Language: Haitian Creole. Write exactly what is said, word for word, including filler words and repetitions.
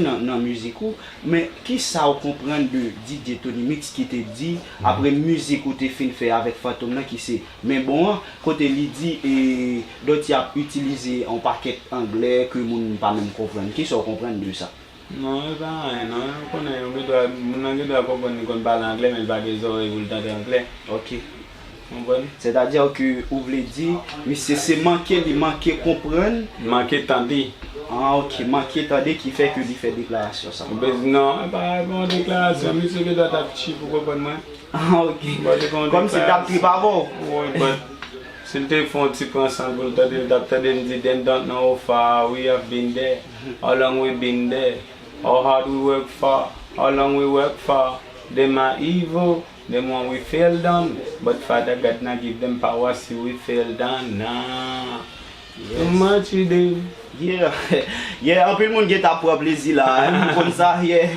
nan, nan mizik ou, men kisa w konprann de D J Tony Mix ki te di, apre mizik ou te fin fè avèk Fantom nan ki se Men Bon an, kote li di, e, Dutty ap itilize yon pakèt anglè ke moun pa menm konprann. Kisa w konprann de sa? Non, e pa anyen, non. Ou konnen, ou gen dwa, moun nan gen dwa konprann li konn pale anglè, men li pa gen zòrèy pou l tande anglè. Ok. Konprann? Sètadi ke ou vle di, misye se manke li manke konprann. Manke tande. Ah, ok. Manke tande ki fè ke li fè deklarasyon sa. Ou bezwen, non, e pa, e pa yon deklarasyon. Misye gen dwa t ap tchi pou konprann mwen. Ah, ok. Kòmsi l t ap trip avè w. Wi, but si l te fè yon ti pran san l pou l tande, l t ap tande m di, "Dem don't know how far we have been there, how long we been there, how hard we work for, how long we work for. Dem are evil, dem want we fail down, but Father God na give dem power si we fail down." Nah. Too much we dey. Yeah. Yeah, anpil moun gen t ap pran plezi la. M konn sa, yeah.